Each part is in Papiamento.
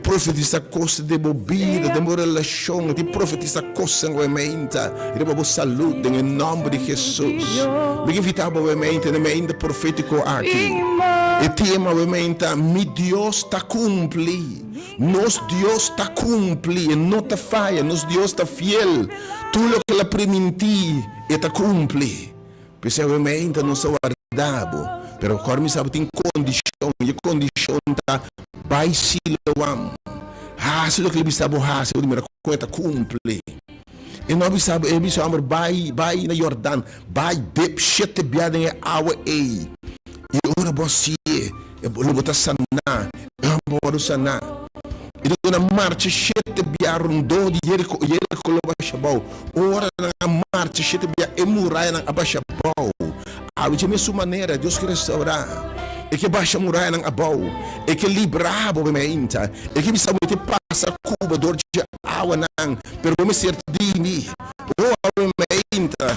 profetisa kos den bo bida, den bo relashon. E ta profetisa kosnan awe meinta riba bo salud den e nòmber di Hesus. Mi ke invitá bo awe meinta den e meinta profétiko aki. E tema awe meinta, Mi Dios ta kumpli. Nos Dios ta kumpli, e no ta faya. Nos Dios ta fiel. Tur loke el a primintí, e ta kumpli. P'esei awe meinta nos ta warda bo, pero kòrda mi sa bo tin kondishon, i e kondishon ta bai Siloam, hasi loke el bisa bo hasi, bo ta mira kon e ta kumpli. E no a bisa bo, e bisa hòmber, bai, bai na Yordan, bai dep shete bia den e awa ei, i ora bo hasié, lo bo ta saná. E hòmber a wòrdu saná. I ta duna marcha shete bia rondó di Jeriko, Jeriko lo basha abou. Ora nan a marcha shete bia, e murayanan a basha abou. Awe dje mesun manera, Dios ke restaurá. E ke basha murayanan abou. E ke librá bo meinta. E ke bisa bo e te pasa ku bo dor dje awanan, pero bo mester di mi. O awe meinta,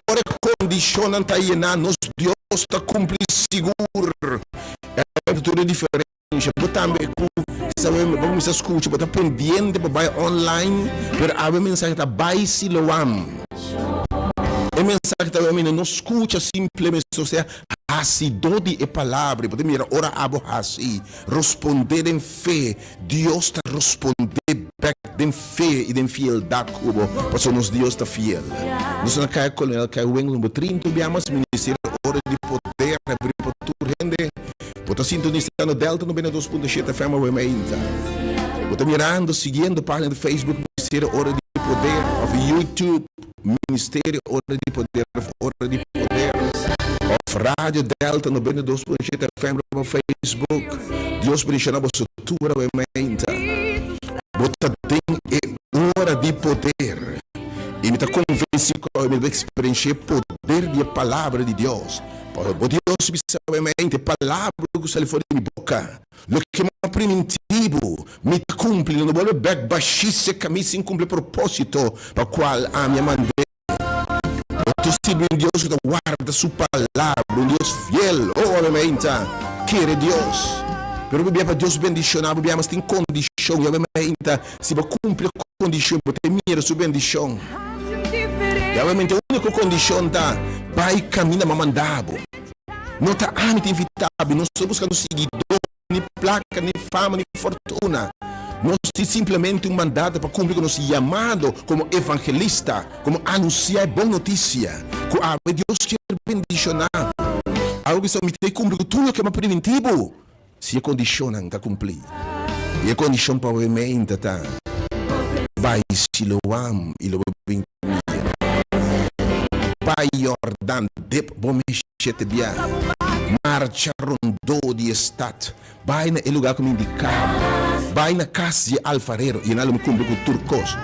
ora e kondishonnan ta yená, nos Dios ta kumpli sigur. E tur e diferensia. Bo tambe ku sa bo kuminsá skucha, bo ta pendiente pa bai online, pero awe e mensahe ta bai Siloam. E mensahe ta bai no skucha simplemente, osea hasidó di e palabra. Bo ta mira ora abo hasi, rospondé den fe, Dios ta rospondé bèk den fe i den fieldat ku bo, pasobra nos Dios ta fiel. Nos na Kaya Kolonel Kai Wengel number 30 biamas Ministerio Ora di Poder abrí pa tur hende. Bo ta sintonisando Delta 92.7 FM awe mainta. Bo ta mirando, siguiendo página di Facebook Ministerio Ora di Poder of YouTube Ministerio Ora di Poder of Ora di Poder of Radio Delta 92.7 FM riba Facebook. Dios bendiciona boso tur awe mainta. Bo ta den e ora di poder. I mi ta convenci cu awe mi ta experiencia e poder di e palabra di Dios. Bo Dios bisa obviamente, palabra ku sali for di mi boka, loke mi a primintí bo, mi ta kumpli, lo no bolbe bèk bashí seka mi sin kumpli e propósito pa kual ami a mand'é. Bo ta sirbi un Dios ku ta warda su palabra, un Dios fiel. Oh, obviamente, kere Dios. Pero bo bia pa Dios bendishoná bo, bia mas tin kondishon, i obviamente, si bo kumpli e kondishon, bo ta mira su bendishon. I obviamente, e úniko kondishon ta. Bai kaminda m'a manda bo. No ta ami ta invitá bo, nos ta buskando siguidó, ni plaka, ni fama, ni fortuna. Nos tin simplemente un mandato pa kumpli ku nos yamado komo evangelista, komo anunsiá e bon notisia ku awe Dios kier bendishoná bo. Awe bisa mi ta kumpli ku tur loke m'a primintí bo. Si e kondishonnan ta kumplí, i e kondishon pa obviamente ta, Bai Siloam i lo bo bin mira. Bai Yordan, dep bo meshete bia. Marcha rondó di e stat. Bai na e lugá ku mi indiká bo. Bai na kas di e alfarero, i nan lo mi kumpli ku tur kos.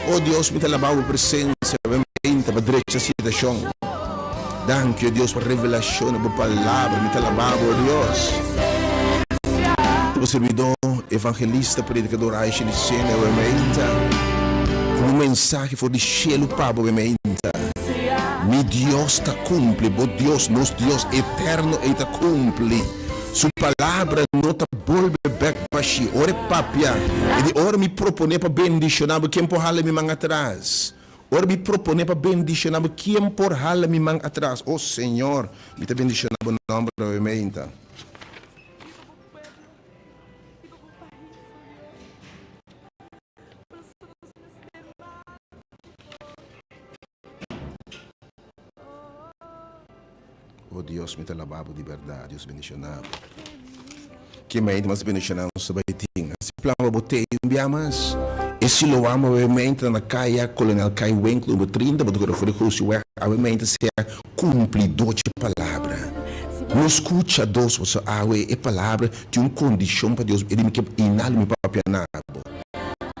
O Dios, mi ta alabá bo presensia, obviamente, pa drecha situashon. Danki, o Dios, pa revelashon di bo palabra. Mi ta alabá bo, o Dios. Bo sirbidó, evangelista, predikador Aisha Licene, awe meinta, ku un mensahe for di shelu pa bo, awe meinta. Mi Dios ta kumpli, bo Dios, nos Dios eterno, ei ta kumpli. Su palabra no ta bolbe bèk bashí. Ora e papia, e di, Ora mi proponé pa bendishoná bo, ken por hala mi man atras? Ora mi proponé pa bendishoná bo, ken por hala mi man atras? O Señor, mi ta bendishoná bo nòmber awe meinta. O Dios, mi ta alabá bo di bèrdat. Dios bendishoná bo. Ke mente mas bendishoná nos ta bai tin? Hasi plan pa bo tei un bia mas. E Siloam awe mente ta na kaya Kolonel Kai Winkel number 30, bo ta kore for di Gooseweg. Awe mente sea kumplidó dje palabra. No skucha dos, pasobra awe e palabra tin un kondishon pa Dios. E di mi ke inal mi papia na bo.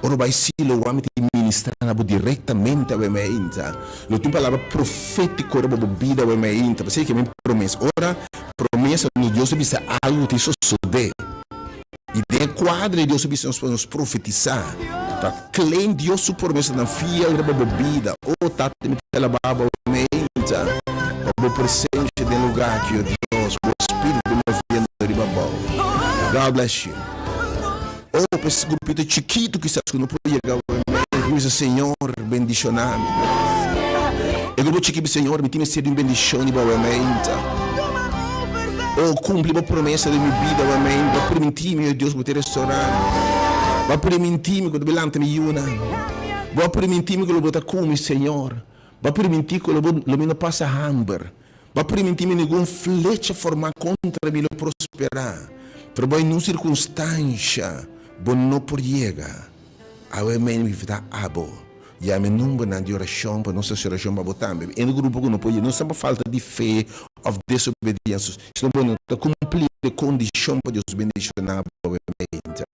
Ora bo bai Siloam mi ta ministra na bo direktamente awe mente. Lo tin palabra profétiko riba bo bida awe mainta. P'esei ke mi promesa. Ora promesa nos Dios a bisa algu tin sosodé. I den e kuadro ei Dios a bisa nos pa nos profetisá. Pa claim Dios su promesanan fiel riba bo bida. O Tata mi ta alabá bo awe mainta pa bo presensia den lugá aki, o Dios, bo Spiritu moviendo riba abou. God bless you. Oh, pa es grupito chikitu kisas ku no por yega awe, bisa Señor bendishoná mi. E grupo chiki bisa Señor mi tin mester di un bendishon di bo awe meinta. Oh, kumpli bo promesa den mi bida awe meinta. Bo primintí mi, oh Dios, ku bo ta restorá mi. Bo a primintí mi ku bo ta lanta mi yunan. Bo a primintí mi ku lo bo ta ku mi, Señor. Bo a primintí ku lo bo lo mi no pasa hamber. Bo a primintí mi ningun flecha formá kontra mi lo prosperá. Pero bo en un sirkunstansha bo no por yega. Awe mi invitá abo yama e numbernan di orashon pa nos hasi orashon pa bo tambe. E grupo ku no por yega no ta pa falta di fe òf desobediensia, sino bo no ta kumpli e kondishon pa Dios bendishoná bo awe meinta.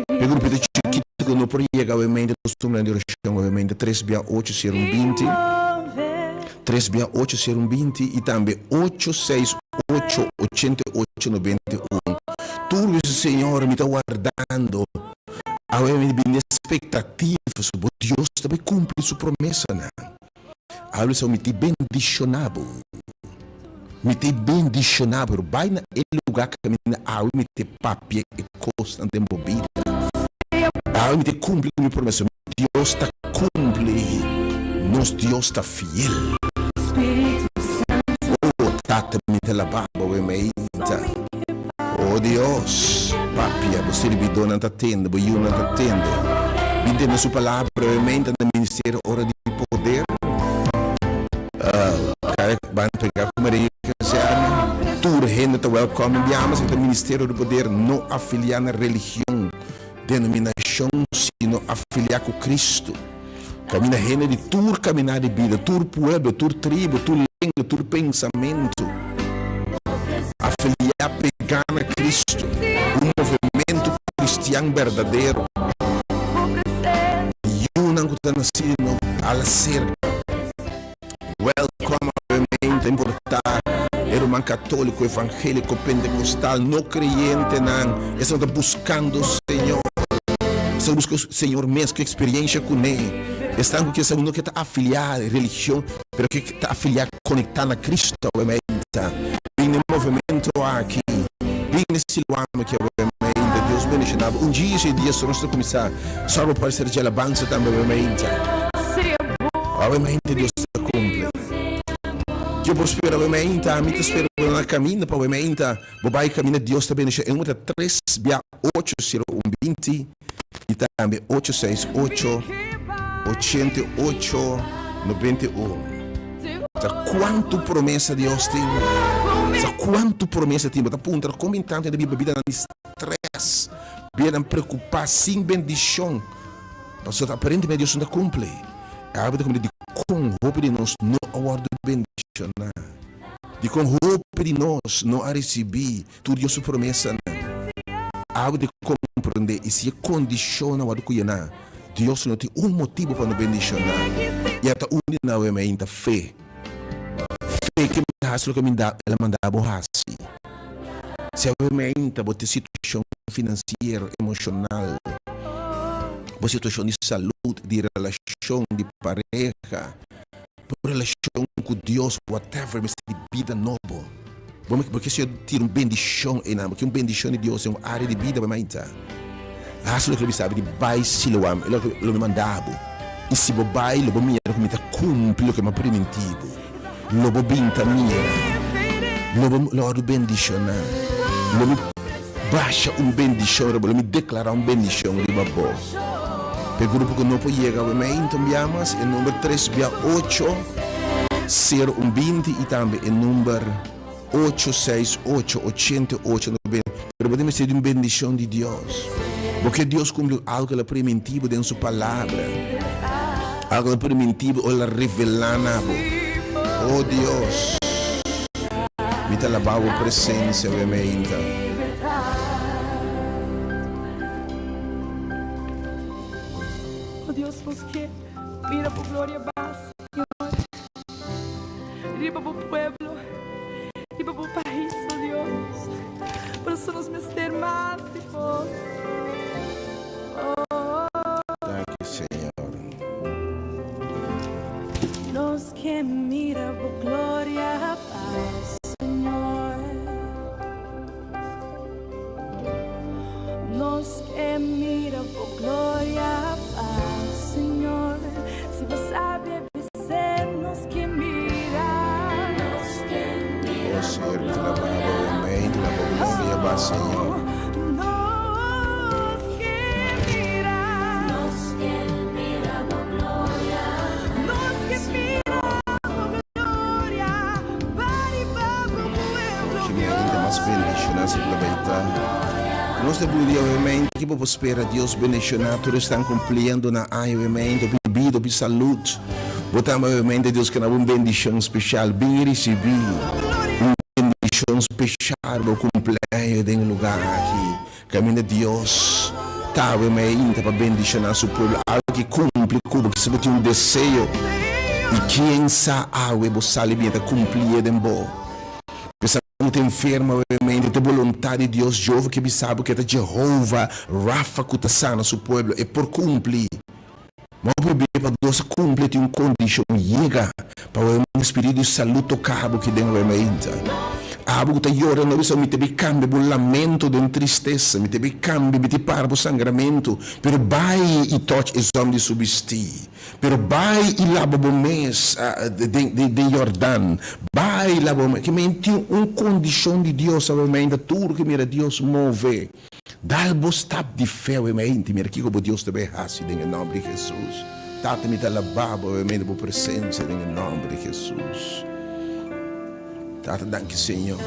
E grupito chikitu ku no por yega awe meinta nos numbernan di orashon awe meinta tres bia ocho sero un binti. Tres bia ocho sero un 20 i tambe ocho seis ocho 88 91. Tur bisa Señor mi ta wardando awe mi bini expectativa so bo Dios ta bai cumpli su promesanan. Awe bisa mi ta bendiciona bo. Mi ta bendiciona bo pero bai na e lugar caminda awe mi ta papia e cosnan den bo bida. Awe mi ta cumpli cu mi promesa. Dios ta cumpli, nos Dios ta fiel. Oh Tata mi ta laba bo e meinta. Oh Dios, papia bo sirbidónan ta tende, bo yunan ta tende. Bin tende su palabra e meinta na ministerio Ora di Poder. Ban pega ku Maria Kazerne. Tur hende ta welcome. Biamas e ta Ministerio di Poder no afiliá na religion. Denominashon sino afiliá ku Kristu. Kaminda hende di tur kaminá di bida, tur pueblo, tur tribu, tur lenga, tur pensamentu, afiliá pegá na Kristu, un movementu kristian berdadero. Yunan ku ta nasí di nobo, ala serka. Welcome awe ta importá e ruman katóliko, evangéliko, pentekostal, no kreyentenan, esnan ta buskando Señor. Esnan ta buska Señor mes ku eksperiensha kuné. Esnan ku kisas no ke ta afiliá religion, pero ke ta afiliá konektá na Kristu awe meinta. Bin na e movementu aki. Bin na e Siloam aki awe meinta. Dios bendishoná bo. Un dia si e dia nos ta kuminsá. Sòrg pa ser dje alabansa tambe awe meinta. Awe mainta Dios ta cumpli. Yo por spera awe mainta, mi ta spera bo na caminda pa awe mainta. Bo bai caminda Dios ta bendiciona. E numero ta tres bia ocho sero un binti y tambe ocho seis ocho 88 91. Sa cuanto promesa Dios tin. Sa cuanto promesa tin. Bo ta puntra con bin tanto hende biba bidanan di stress, bidanan preocupa sin bendicion. Pasobra aparentemente Dios no ta cumpli. E Abel ta cumpli dicon hopi di nos no a wordo bendiciona. Dicon hopi di nos no a ricibi tur Dios su promesanan. Abel ta comprende y si e condicionnan a wordo cuyena, Dios no tin un motibo pa no bendiciona. Y ata un di nan awe ta fe. Fe ke mi ta haci loke mi el a manda bo haci. Si awe ta bo tin situacion financiero, emocional, bo situacion di salud, di relacion, di pareha, bo relacion cu Dios, whatever, mester di bida nobo. Bo bo ke Señor tira un bendicion einan, bo ke un bendicion di Dios den un area di bida bo mainta. Haci loke lo mi sabi di bai Siloam, e loke lo mi manda bo. Y si bo bai, lo bo mira cu mi ta cumpli loke mi a priminti bo. Lo bo bin ta mira, lo bo wordo bendiciona, lo mi basha un bendicion riba bo, lo mi declara un bendicion riba bo. Pa e grupo cu no por yega awe meinta un bia mas, e number tres bia ocho, sero un binti y tambe e number ocho seis ocho, 88 90. Pero bo tin mester di un bendicion di Dios. Bo ke Dios cumpli algo cu el a priminti bo den su palabra. Algo cu el a priminti bo o el a revela na bo. Oh Dios, mi ta alaba bo presencia awe meinta. Oh Dios, nos ke mira bo gloria bas, Señor. Riba bo pueblo, riba bo pais, oh Dios. Por eso nos mester mas di bo. Oh. Danki, Señor. Nos ke mira bo gloria, paz, Señor. Oh Señor, mi ta laba bo mei, ta laba bo gloria ba Señor. Oh, mi ainda mas bendiciona si ta bay ta. Nos ta budi obviamente ki bo por spera Dios bendiciona tur esnan cumpliendo na aña obviamente hopi bida hopi salud. Bo tambe obviamente Dios ke na bo un bendicion special bin y ricibi un bendicion special bo cumpleaños den e lugar aki caminda Dios ta obviamente pa bendiciona su pueblo algo ki cumpli cu bo kisa bo tin un deseo y ken sa awe bo sali bien ta cumplie den bo. Bo ta enfermo obviamente ta e boluntad di Dios Jehova ke bisa bo ke ta Jehova Rafa ku ta sana su pueblo e por kumpli ma bo por pa Dios a kumpli tin un kondishon yega pa bo un spiritu di salud toka bo ki den obviamente abo ku ta yora no bisa mi ta bi kambia bo lamento den tristesa mi ta bi kambia mi ta para bo sangramento pero bai i touch e zòm di su bisti. Pero bai i laba bo mes den Jordan. Bai laba bo mes. Ke men tin un kondishon di Dios awe meinta tur ke mira Dios move. Dal bo stap di fe awe meinta mira kiko bo Dios ta bai hasi den e nòmber di Hesus. Tata mi ta laba bo awe meinta bo presensia den e nòmber di Hesus. Tata danki Señor.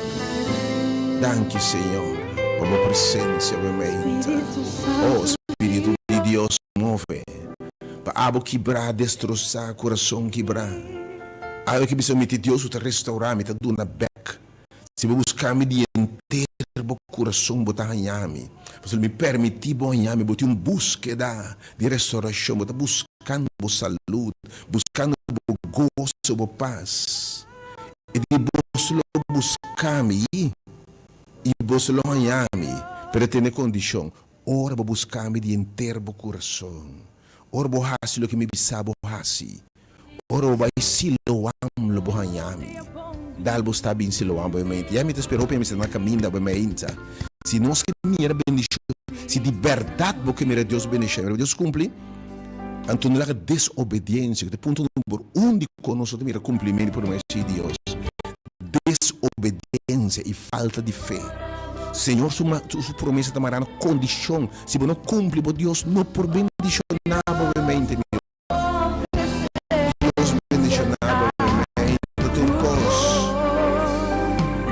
Danki Señor pa bo presensia awe meinta. Oh Spiritu di Dios move. Pa abo kibrá, destrosá, kurason kibrá. Awe ki bisa mi ti Dios ku ta restourá mi, ta duna bèk. Si bo buska mi di henter bo kurason bo ta haña mi. Pasobra mi permití bo haña mi, bo tin un búskeda di restourashon, bo ta buskando bo salud, buskando bo goso, bo pas. E di boso lo buska mi i boso lo haña mi, pero tene kondishon, Ora bo buska mi di henter bo kurason, ora bo hasi loke mi bisa bo hasi, ora bo bai Siloam lo bo haña mi. Dal bo sta bin Siloam bo mente. Ya mi ta spera hopi mi sta na kaminda bo mente. Si nos ke mira bendishon, si di bèrdat bo ke mira Dios bendishon, mira Dios kumpli, anto no laga desobediensia, ku ta e punto number un di kon nos no ta mira kumplimentu di promesa di Dios. Desobediencia y falta di fe. Señor su su promesa ta mara na condicion. Si bo no cumpli bo Dios no por bendiciona bo obviamente mi hermano. Dios bendiciona bo obviamente tur cos.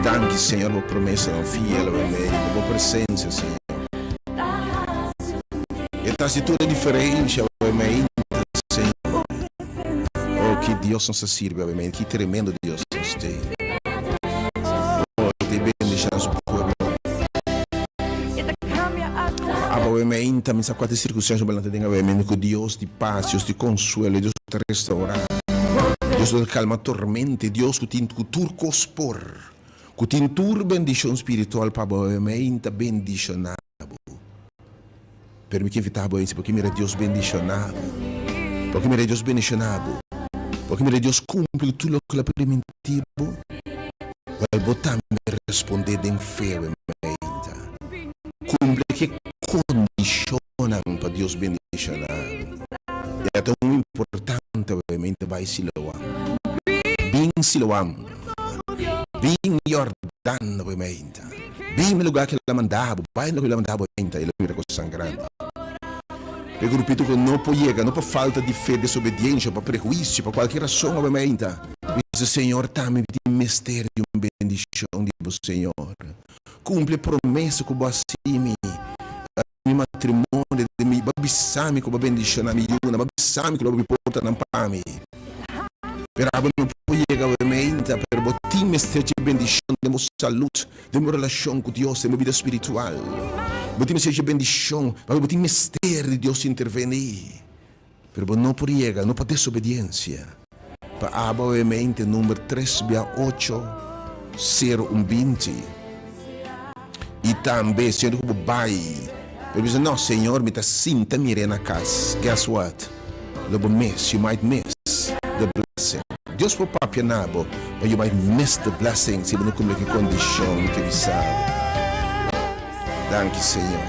Danki Señor bo promesanan fiel obviamente bo presencia Señor. E ta haci tur e diferencia obviamente Señor. Oh ki Dios nos ta sirbi obviamente ki tremendo Dios nos tin. Oh e ta bendiciona su pueblo. Aba obviamente mi sa cua ta e circunstancia bo lanta den obviamente cu Dios di paz, Dios di consuelo, Dios cu ta restaura, Dios cu ta calma tormenta, Dios cu tin cu tur cos por, cu tin tur bendicion spiritual pa bo obviamente ta bendiciona bo. Pero mi ke invitá bo ensi, bo ke mira Dios bendishoná bo. Bo ke mira Dios bendishoná bo. Bo ke mira Dios kumpli ku tur loke El a primintí bo. Wèl, bo tambe respondé den fe awe mainta. Kumpli ku e kondishonnan pa Dios bendishoná bo. I ta un importante awe mainta bai Siloam. Bin Siloam. Bin Yordan awe mainta. Bin na lugar ku el a manda bo, bai na lugar ku el a manda bo henta, el a mira kosnan grandi. E grupito ku no por yega, no pa falta di fe, desobediensha, pa prehuisio, pa kualke rason awe meinta, bisa, Señor, tambe mi tin mester di un bendishon di bo, Señor. Kumpli e promesa ku bo a hasi mi, mi matrimonio, den mi, bo a bisa mi ku bo a bendishoná mi yunan, bo a bisa mi ku lo bo abri portanan pa mi. Pero abo no por yega awe meinta, pero bo tin mester dje bendishon den bo salud, den bo relashon ku Dios, den bo bida spiritual. Bo tin mester dje bendishon, pasobra bo tin mester di Dios intervení. Pero bo no por yega, no pa desobediensia. Pa abo awe meinta number tres bia ocho, sero un binti. I tambe, siendo ku bo bai, bo bisa, No, Señor, mi ta sinta mir'é na kas. Guess what? Lo bo miss, you might miss the blessing. Dios por papia na bo, but you might miss the blessing si bo no kumpli ku e kondishon ke bisa bo. Danki, Señor.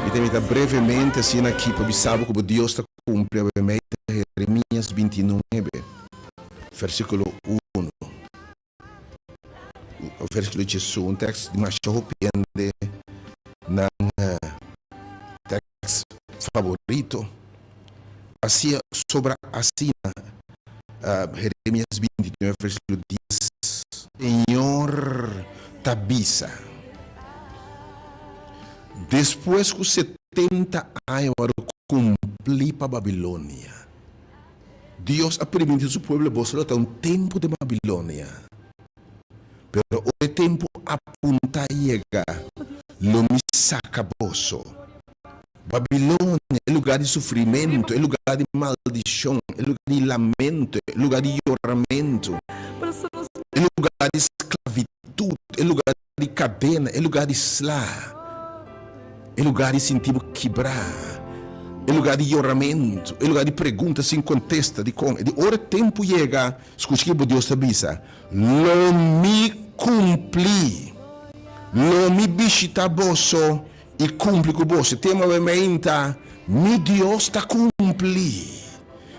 Mi ta invita brevemente asina aki pa bisa bo ku bo Dios ta kumpli awe mei ta Jeremias bintinuebe, versíkulo uno. Versíkulo djesun, un tekst di masha hopi hende nan tekst favorito. Asia sobra asina, Jeremias bintinuebe, versíkulo dies. Señor ta bisa, Despues ku setenta aña wòrdu kumplí pa Babilonia, Dios a primintí su pueblo, Boso lo ta un tempu den Babilonia, pero ora e tempu apuntá yega, lo mi saka boso. Babilonia, e lugá di sufrimentu, e lugá di maldishon, e lugá di lamento, e lugá di yoramentu, e lugá di sklabitut, e lugá di kadena, e lugá di sla, e lugá di sinti bo kibrá, e lugá di yoramentu, e lugá di pregunta sin kontesta, dikon? E di ora e tempu yega, skucha ki bo Dios ta bisa, Lo mi kumpli, lo mi bishita boso I kumpli ku boso. Tema awe meinta, Mi Dios ta kumpli.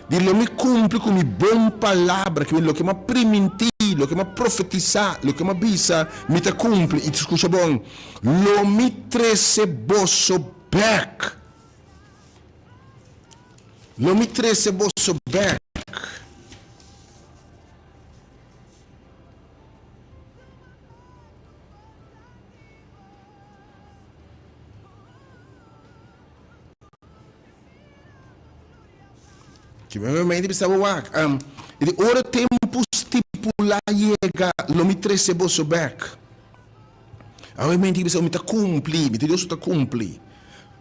Di lo mi kumpli ku mi bon palabra, ki loke mi a primintí, loke mi a profetisá, loke mi a bisa, mi ta kumpli. I skucha bon, lo mi trese boso bèk. Lo mi trese boso bèk. Ki mi mente bisa bo wak, um, e di ora tempu stipulá yega, lo mi trese boso bèk. Awe mente bisa mi ta kumpli, mi ta Dios ta kumpli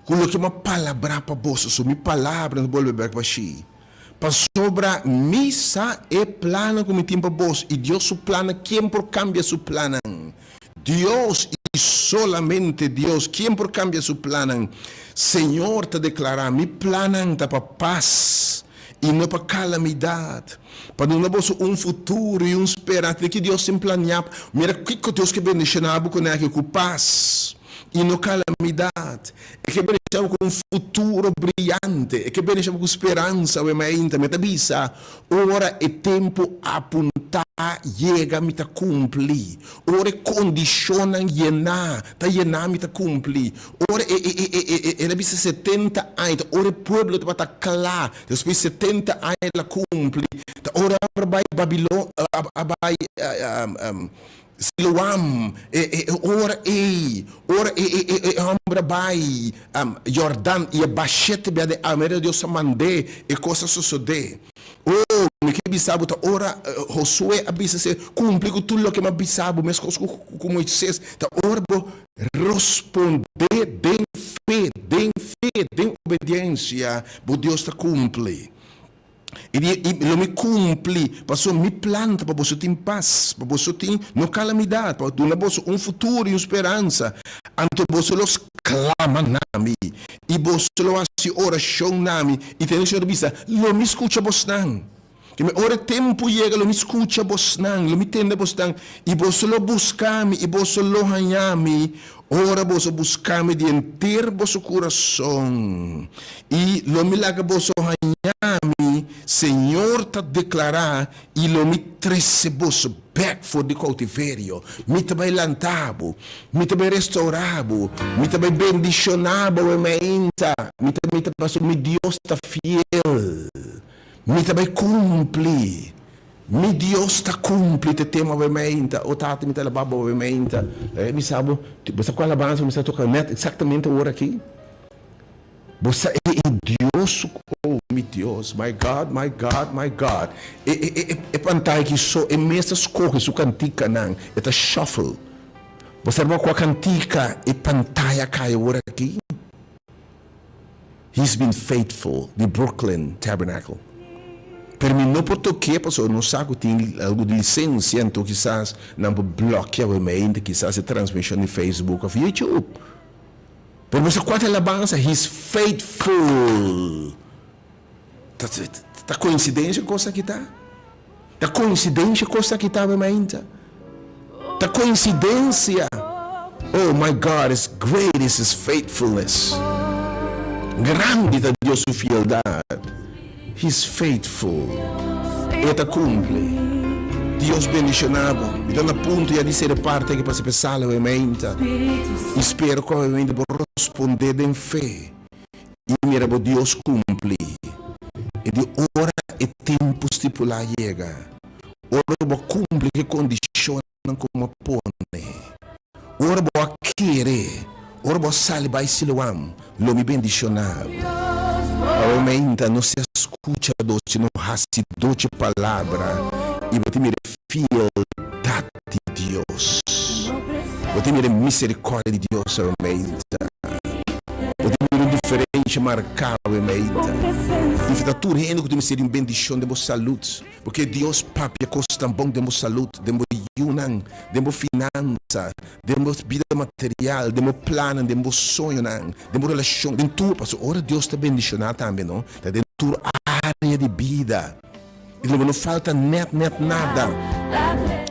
ku loke mi a palabrá pa boso, so mi palabra no ta bolbe bèk bashí. Pasobra mi sa e plannan ku mi tin pa boso, i Dios su plannan, ken por kambia su plannan? Dios i solamente Dios, ken por kambia su plannan? Señor ta deklará, Mi plannan ta pa pas i no pa kalamidat, pa duna boso un futuro i un speransa. Tin ki Dios tin planiá. Mira kiko Dios ke bendishoná bo kuné aki, ku pas i no kalamidat. E ke bendishoná bo ku un futuro briante. E ke bendishoná bo ku speransa. Awe mainta mi ta bisa, Ora e tempu apuntá yega mi ta kumpli. Ora e kondishonnan yená ta yená mi ta kumpli. Ora e e e e e el a bisa setenta aña ta ora e pueblo tabata kla despues setenta aña el a kumpli ta ora a bai Babilon a bai Siloam e e e ora ei ora e e e e hòmber a bai Jordan i a bashete bia den awa manera Dios a mand'é e kos a sosodé. Oh, mi ke bisa bo ta ora Josué a bisa se kumpli ku tur loke mi a bisa bo meskos ku ku Moises ta ora bo rospondé den fe den fe den obediensia bo Dios ta kumpli. I di, i lo mi kumpli, pasobra mi plan ta pa boso tin pas, pa boso tin no kalamidat, pa duna boso un futuro i un speransa. Anto boso lo sklama na mi, i boso lo hasi orashon na mi, i tene Señor ta bisa, Lo mi skucha bosnan. Keme ora e tempu yega, lo mi skucha bosnan, lo mi tende bosnan, i boso lo buska mi, i boso lo haña mi, Ora boso buska mi di henter boso kurason, i lo mi laga boso haña mi, Señor ta deklará, i lo mi trese boso bèk for di koutiverio. Mi ta bai lanta bo, mi ta bai restourá bo, mi ta bai bendishoná bo awe mainta, mi ta, mi ta, pasobra mi Dios ta fiel, mi ta bai kumpli. Mi Dios ta cumpli te tema awe meinta, O Tata, mi ta alaba Bo awe meinta. Laga mi sa bo, bo sa cua alabansa mi sa toca net exactamente ora aki? Bo sa e e Dios su, oh mi Dios, my God, my God, my God. E e e e e pantaya aki so e mes ta scoge su canticanan, e ta shuffle. Bo sa riba cua cantica e pantaya cay ora aki? He's been faithful di Brooklyn Tabernacle. Pero mi no por tok'é pasobra nos sa ku tin algu di lisensia, anto kisas nan por blòkia awe mente kisas e transmishon di Facebook òf YouTube. Pero bo sa kua ta e alabansa? He's faithful. Ta ta koinsidensia kos aki ta? Ta koinsidensia kos aki ta awe mainta? Ta koinsidensia? Oh my God is great is his faithfulness. Grandi ta Dios su fieldat. He's faithful. E ta kumpli. Dios bendiciona bo. Mi ta na punto ya di sera e parti aki pa si pesala awe meinta. I spero ku awe meinta bo rosponde den fe i mira bo Dios kumpli. E di ora e tempu stipulá yega, ora ku bo a kumpli ku e kondishonnan ku bo a pone, ora bo a kere, ora bo a sali bai Siloam, lo mi bendishoná bo. Awe meinta no sea skuchadó sino hasidó dje palabra i bo tin mira e fieldat di Dios. Bo tin mira e miserikòrdia di Dios awe meinta. Bo tin mira un diferensha marká awe meinta. Invitá tur hende ku tin mester di un bendishon den bo salud. Bo ke Dios papia kosnan bon den bo salud, den bo yunan, den bo finansa, den bo bida material, den bo plannan, den bo soñonan, den bo relashon, den tur. Pasobra ora Dios ta bendishoná tambe no, ta den tur área di bida. I lo bo no falta nèt nèt nada.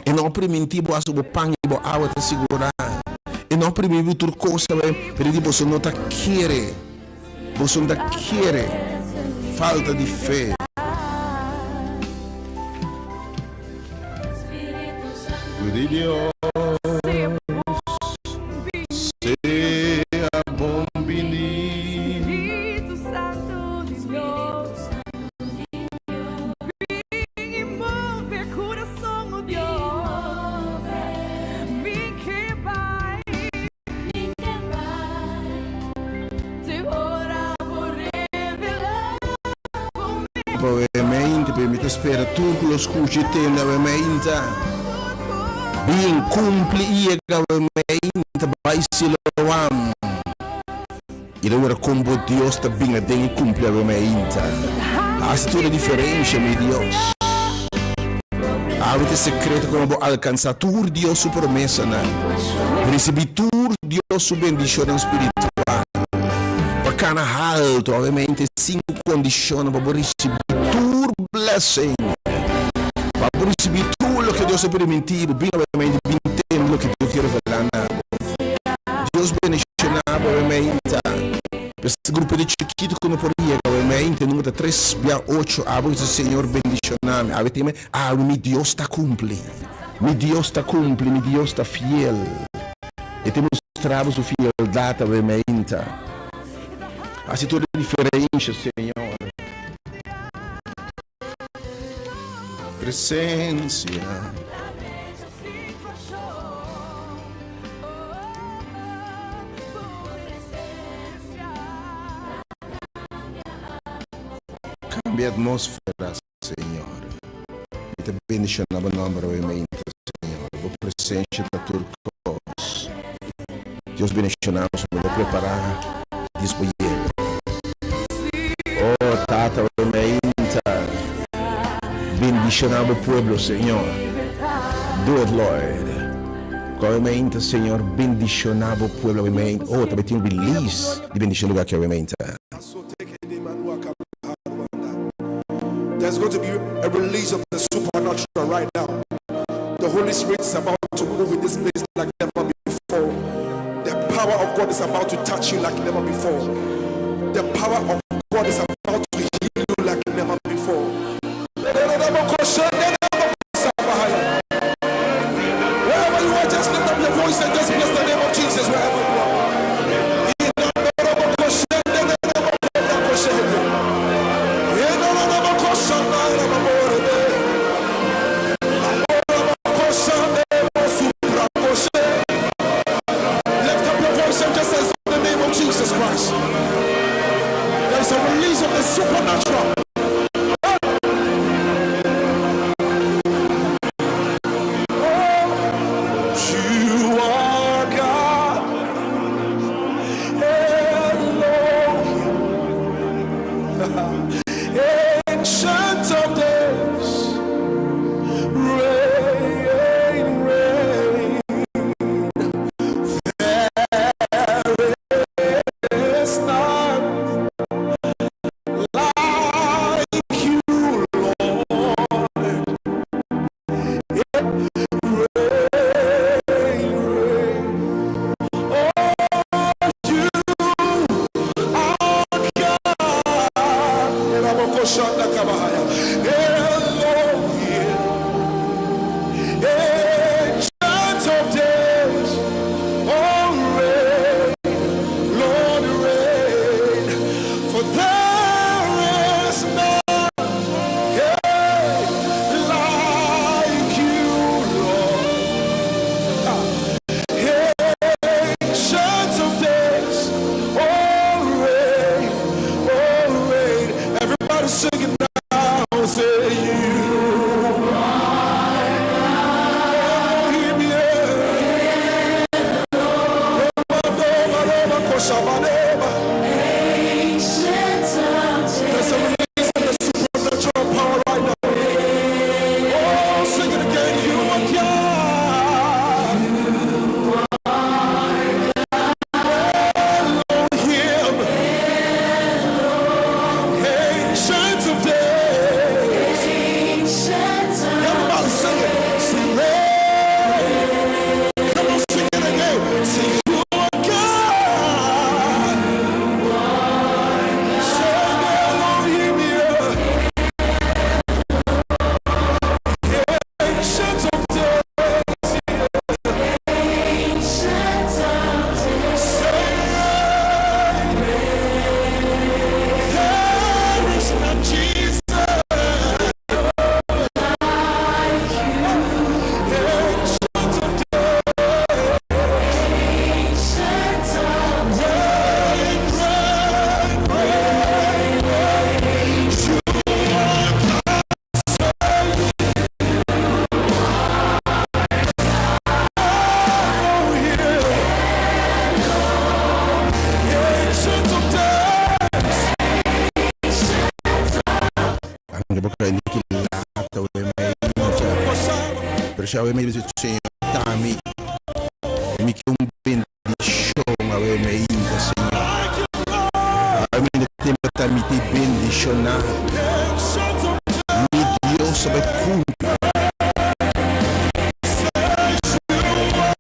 E no a primintí bo aso bo pan i bo awa ta sigurá. E no a primintí bo tur kos awe, pero e di boso no ta kere. Boso no ta kere. Falta di fe. Di Dios sea bon bini. Obviamente, pero mi ta spera tur ku lo skucha e tende obviamente. Bin kumpli i yega obviamente bai Siloam. I lo wera kon bo Dios ta bin aden i kumpli awe mainta. Hasi tur e diferensha, mi Dios. Awe ta e sekreto komo bo alkansa tur Dios su promesanan, risibí tur Dios su bendishonnan spiritual. Pa kana haltu awe mainta e sinku kondishonnan pa bo risibí tur blessing, pa bo risibí tur loke Dios a primintí bo. Bin awe mainta i bin tende loke Dios ke revelá na bo. Dios bendiciona bo mente. Pues grupo di chikito cu no por yega bo mente numero ta tres bia ocho abo dice Señor bendiciona mi awe tin awe mi Dios ta cumpli mi Dios ta cumpli mi Dios ta fiel e ta mustra bo su fieldad awe mente haci tur e diferencia Señor Presencia. Cambia atmósfera, Señor. Mi ta bendiciona bo nomber awe mainta, Señor. Bo presencia ta tur cos. Dios bendiciona bo, bo prepara dis bo yega. Oh, Tata, awe mainta, bendiciona bo pueblo, Señor. Do it, Lord. Cu awe mainta, Señor, bendiciona bo pueblo awe mainta. Oh, ta bay tin un release di bendicion lugar aki awe mainta. There's going to be a release of the supernatural right now. The Holy Spirit is about to move in this place like never before. The power of God is about to touch you like never before. The power of God is about to heal you like never before. Wherever you are, just lift up your voice and just bless the name of Jesus wherever you are. Lift up your voice and just exalt the name of Jesus Christ. There is a release of the supernatural. You are God. Elohim. Ancient of days. Reign, reign. There's a release of the supernatural power right now. Oh, sing it again. You are God. Elohim. Ancient of days. Everybody sing it. Sing it. Come on, sing it again. Sing you are God. Say Elohim, yeah. Ancient of days. Say there is none Jesus. Ancient of days. Reign, reign, reign, reign. You are God. Elohim. Ancient of days. Anke bo kai niki lata we meinta. Pero siya we may Señor tami. Mi ke un bendishon awe mainta, Señor. Awe mainta tempu ta mi ta bendishoná. Ancient of Mi Dios ta bai kumpli. days. You are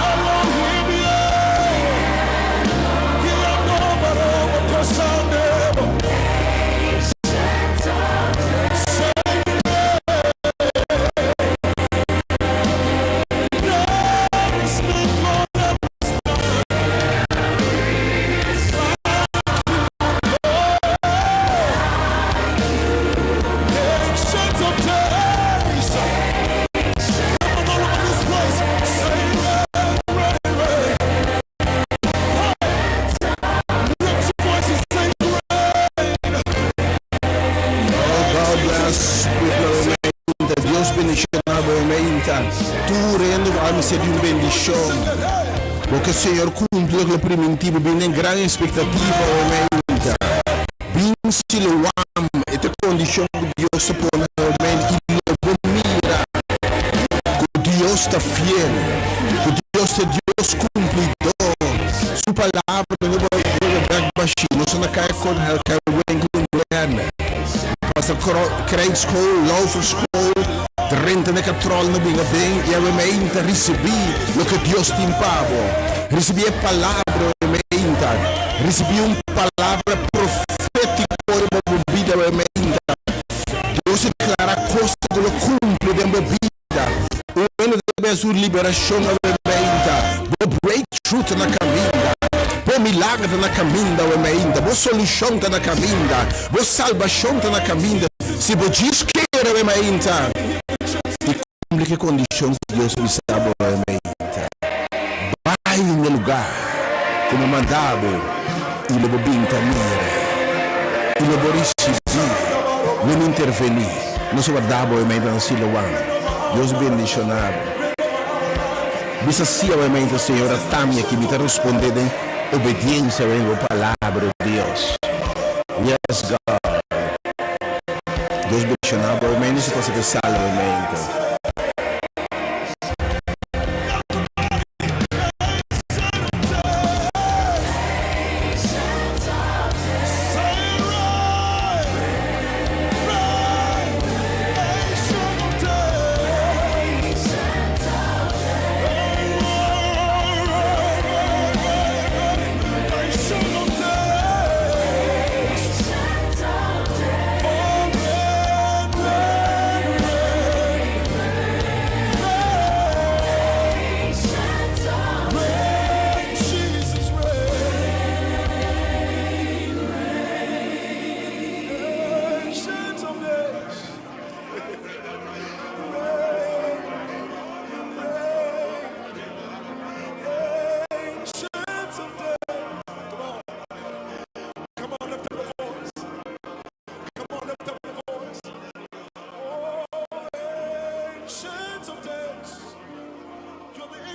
Elohim, yeah. Ancient of days. Come on, all over this place. Say, reign, reign, reign. Lift your voices, say, reign. Oh God bless pueblo mainta. Dios bendishoná bo mainta. Tur hende ku a ser di un bendishon. Pasobra Señor kumpli ku primintí bo, bin den gran ekspektativa mainta. Bin Siloam, e kondishon ku Dios a pone mainta i lo bo mira. Ku Dios ta fiel. Ku Dios ta Dios kumplidó. Su palabra no ta bai bèk bashí. No ta kai kon kai winkel wen. Pasa krijgschool, lauverschool, drenta na katrol na binga bem e a mainta risibí loke Dios tin pa bo. Risibí e palabra mainta. Risibí un palabra profétiko riba bo bida mainta. Dios a deklará kos ku lo kumpli den bo bida. Un debe su liberashon mainta. Bo breakthrough ta na kaminda. Bo milager ta na kaminda mainta. Bo solushon ta na kaminda. Bo salbashon ta na kaminda. Si bo djis kere mainta. I kumpli ku kondishon ku Dios bisa bo mainta. Bai na lugá ku mi a manda bo i lo bo bin ta mira. I lo bo risibí. Lo mi intervení. Nos warda bo mainta na Siloam. Dios bendishoná bo. Bisa sí mainta, Señor, at'ami aki mi ta respondé den obediensia na palabra di Dios. Yes, God. Dios bendishoná bo mainta, si bo sala mainta. Say, reign, reign. Ancient of days. Reign, reign, reign, reign. Ancient of days. Oh, reign, reign, reign.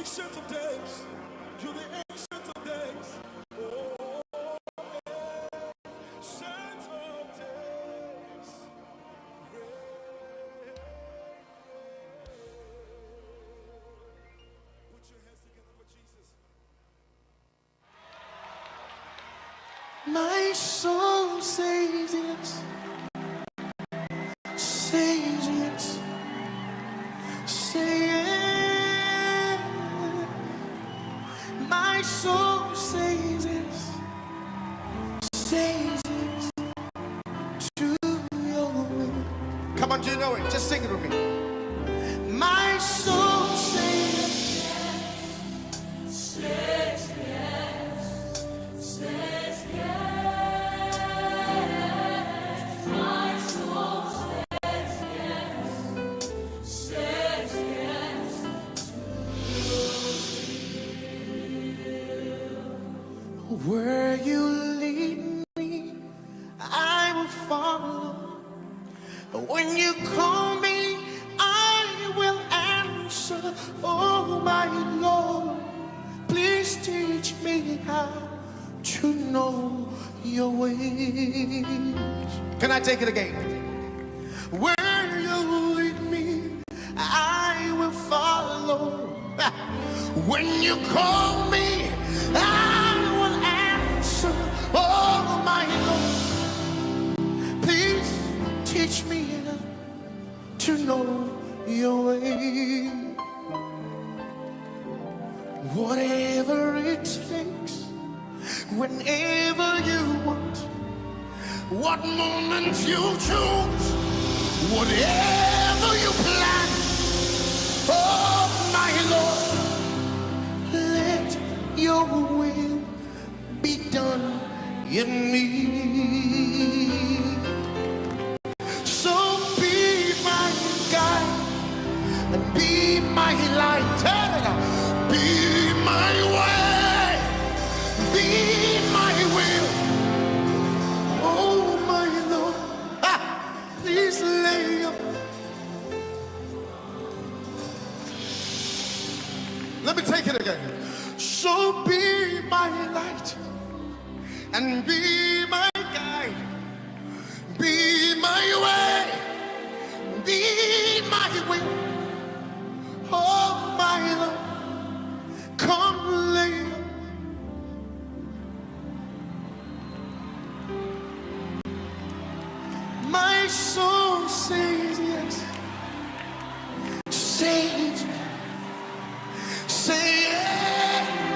Ancient of Days. You're the Ancient of Days. Oh, Ancient of Days. Put your hands together for Jesus. My soul says yes, says yes, say yes. My soul says yes, says yes to your will. Come on, do you know it? Just sing it with me. My soul says Says yes, says yes. My soul says yes, says yes. Where you lead me, I will follow. When you call me, I will answer. Oh, my Lord, please teach me how to know your ways. Can I take it again? Where you lead me, I will follow. When you call me, I will answer. Oh, my Lord, please teach me to know your way. Whatever it takes, whenever you want, what moment you choose, whatever you plan, oh my Lord, let your will be done in me. So be my guide and be my light, be my way, be my will. Oh my Lord, ah, please lay your Let me take it again. So be my light and be my guide, be my way, be my will. Oh my Lord, come lay. My soul says yes, says, say yes.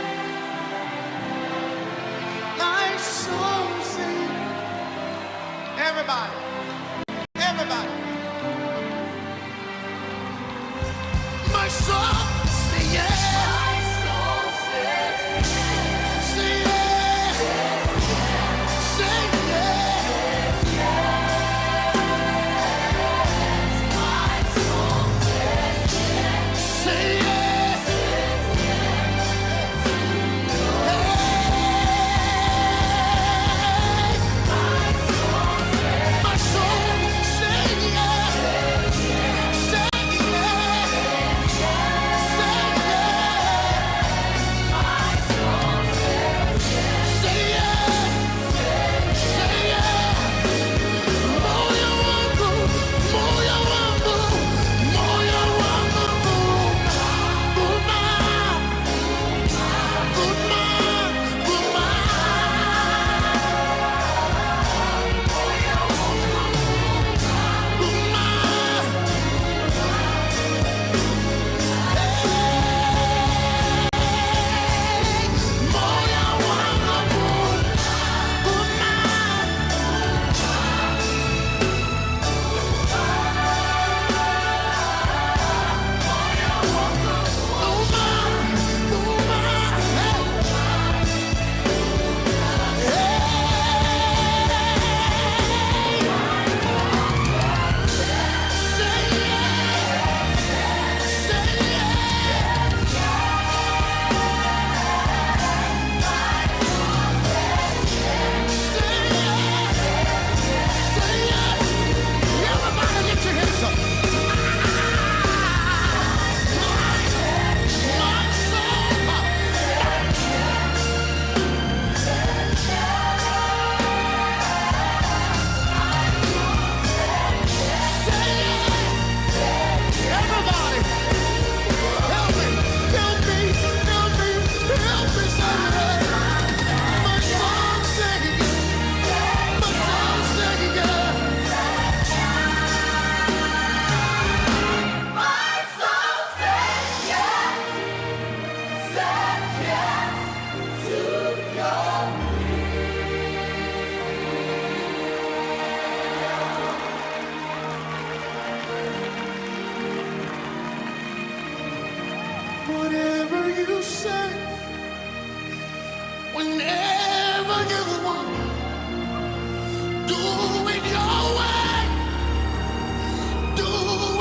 My soul says, Everybody, everybody. My soul say yes, My soul says say yes, say yes. My soul says Say yes. Hey. My Whenever you want, do it your way. Do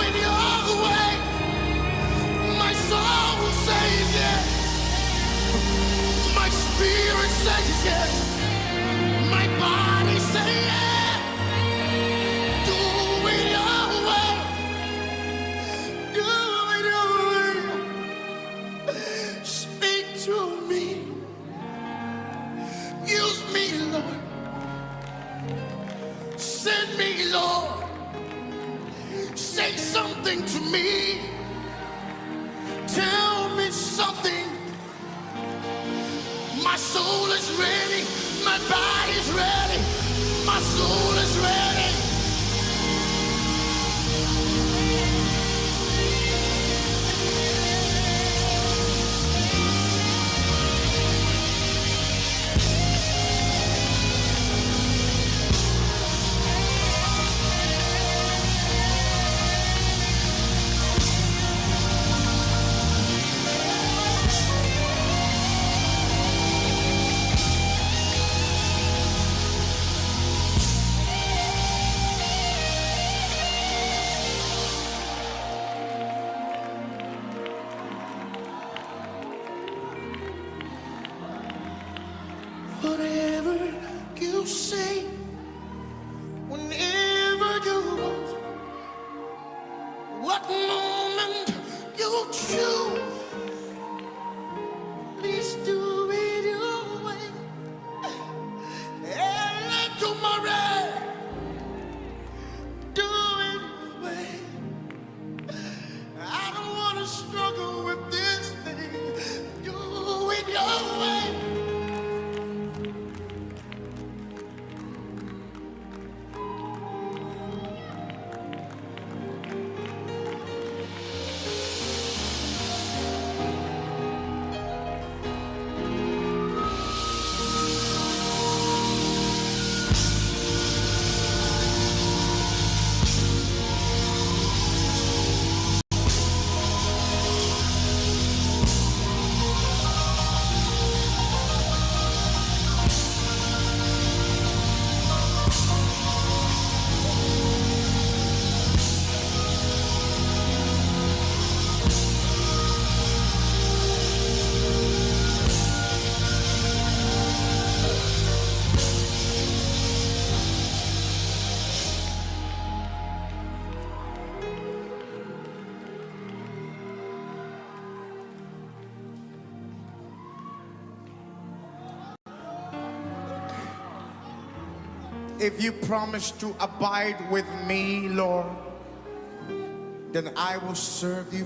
it your way. My soul says yes. My spirit says yes. My body says yes. Do it your way. Do it your way. Speak to me. Use me, Lord. Send me, Lord. Say something to me. Tell me something. My soul is ready. My body's ready. My soul is ready. Whatever you say, whenever you want, what moment you choose, please do it your way. And tomorrow, do it your way. I don't want to struggle with this thing. Do it your way. If you promise to abide with me, Lord, then I will serve you.